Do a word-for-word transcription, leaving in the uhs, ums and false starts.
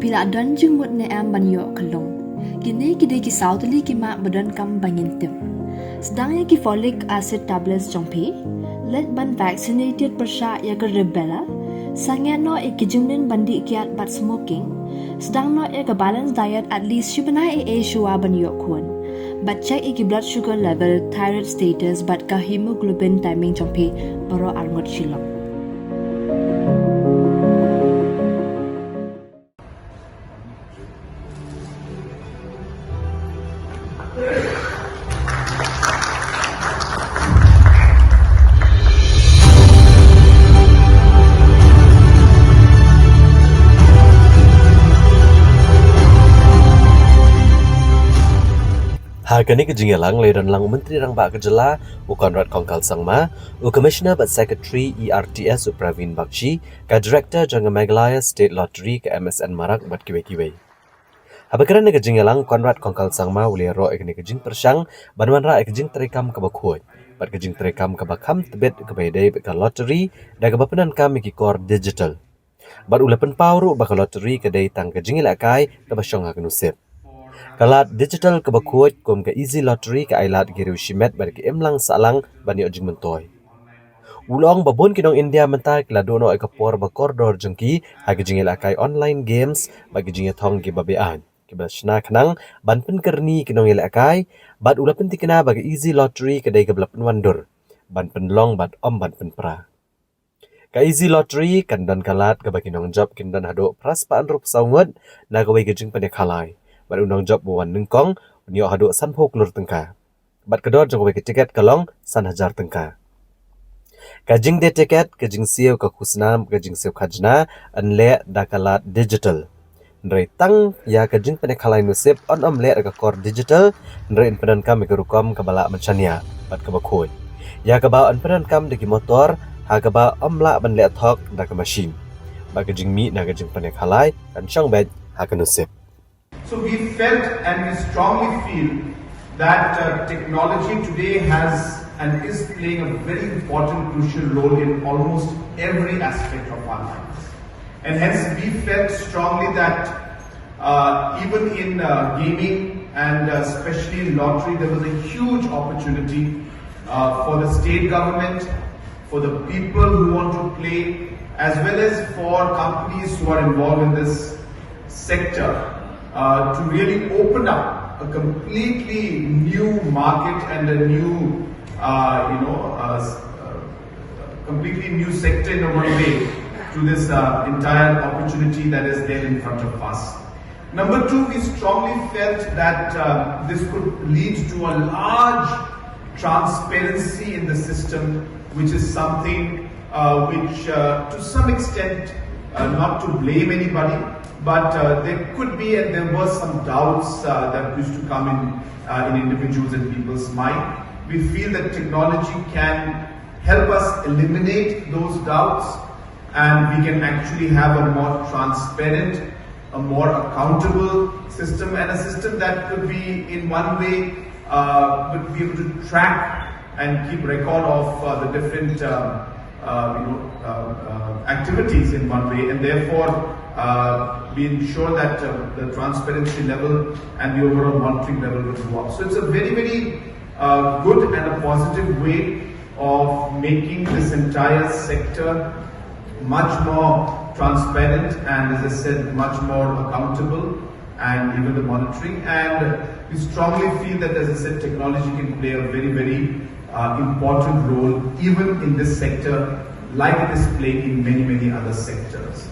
Phi la don jingmut ne em ban ïoh ka lung? Kine ki dei ki saw tylli ki mak ba donkam ba ngin tip. Sdang ïa ki folic acid tablets jong phi. Leit ban vaccinated pyrshah ïa ka rubella. Sangeh noh ïa ki jingmlien ban dih kiad bad smoking. Sdang noh ïa ka balanced diet at least shi bnai ei ei shuwa ban ïoh khun. Bad check ïa ki blood sugar level, thyroid status bad ka hemoglobin timing jong phi baroh arngut shilyngngoh. Ha kane ka jingïalang la ïadon lang u Myntri Rangbah ka jylla, u Conrad Kongkal Sangma, u Commissioner bad Secretary E R T S, u Praveen Bakshi, ka Director jong ka Meghalaya State Lottery, ka M S N Marak bad kiwei kiwei. Haba kren ha ka jingïalang, Conrad Kongkal Sangma u la ïaroh ïa kane ka jingpyrshang ban wanrah ïa ka jingtreikam kaba khuid bad ka jingtreikam kaba kham tbit kaba ïadei bad ka lottery da kaba pyndonkam ïa ki kor digital. Bad u la pynpaw ruh ba ka lottery ka dei tang ka jingïalehkai kaba shong ha ka nusip. Ka lad digital kaba khuid kum ka Easy Lottery ka ai lad ïa ki riew shimet bad ki imlang sahlang ban ïoh jingmyntoi. U la ong ba bun ki nong India mynta ki la duh noh ïa ka por ba kordor jong ki ha ka jingïalehkai online games bad ki jingïathong kiba beaiñ, kiba shna khnang ban pynkyrni ki nongïalehkai. Bad u la pynthikna ba ka Easy Lottery ka dei kaba la pynwandur ban pynlong bad ym ban pynpra. Ka Easy Lottery kan don ka lad kaba ki nongjop kin don haduh phra spah hynriewphew saw ngut na kawei ka jingpynïakhalai. Bad u nongjop ba wan nyngkong un ïoh haduh sanphew klur tyngka. Bad ka dor jong kawei ka tiket ka long san hajar tyngka. Ka jingdie tiket, ka jingsiew ka khusnam, ka jingsiew khajna yn leh da ka lad digital. Hynrei tang ïa ka jingpynïakhalai nusip yn ym leh da ka kor digital, hynrei yn pyndonkam ïa ka rukom kaba lah ban shaniah bad kaba khuid, ïa kaba yn pyndonkam da ki motor ha kaba ym lah ban leh thok da ka machine. Bad ka jingmih na ka jingpynïakhalai kan shong beit ha ka nusip. So we felt and we strongly feel that uh, technology today has and is playing a very important, crucial role in almost every aspect of our lives. And hence, we felt strongly that uh, even in uh, gaming and uh, especially in lottery, there was a huge opportunity uh, for the state government, for the people who want to play, as well as for companies who are involved in this sector, uh, to really open up a completely new market and a new, uh, you know, uh, s- uh, completely new sector in a one way to this uh, entire opportunity that is there in front of us. Number two, we strongly felt that uh, this could lead to a large transparency in the system, which is something uh, which, uh, to some extent, uh, not to blame anybody, but uh, there could be and there were some doubts uh, that used to come in uh, in individuals and people's mind. We feel that technology can help us eliminate those doubts, and we can actually have a more transparent, a more accountable system, and a system that could be, in one way, uh, would be able to track and keep record of uh, the different, um, uh, you know, uh, uh, activities in one way, and therefore uh, we ensure that uh, the transparency level and the overall monitoring level will go up. So it's a very, very uh, good and a positive way of making this entire sector much more transparent and, as I said, much more accountable, and even the monitoring. And we strongly feel that, as I said, technology can play a very, very uh, important role even in this sector, like it is playing in many, many other sectors.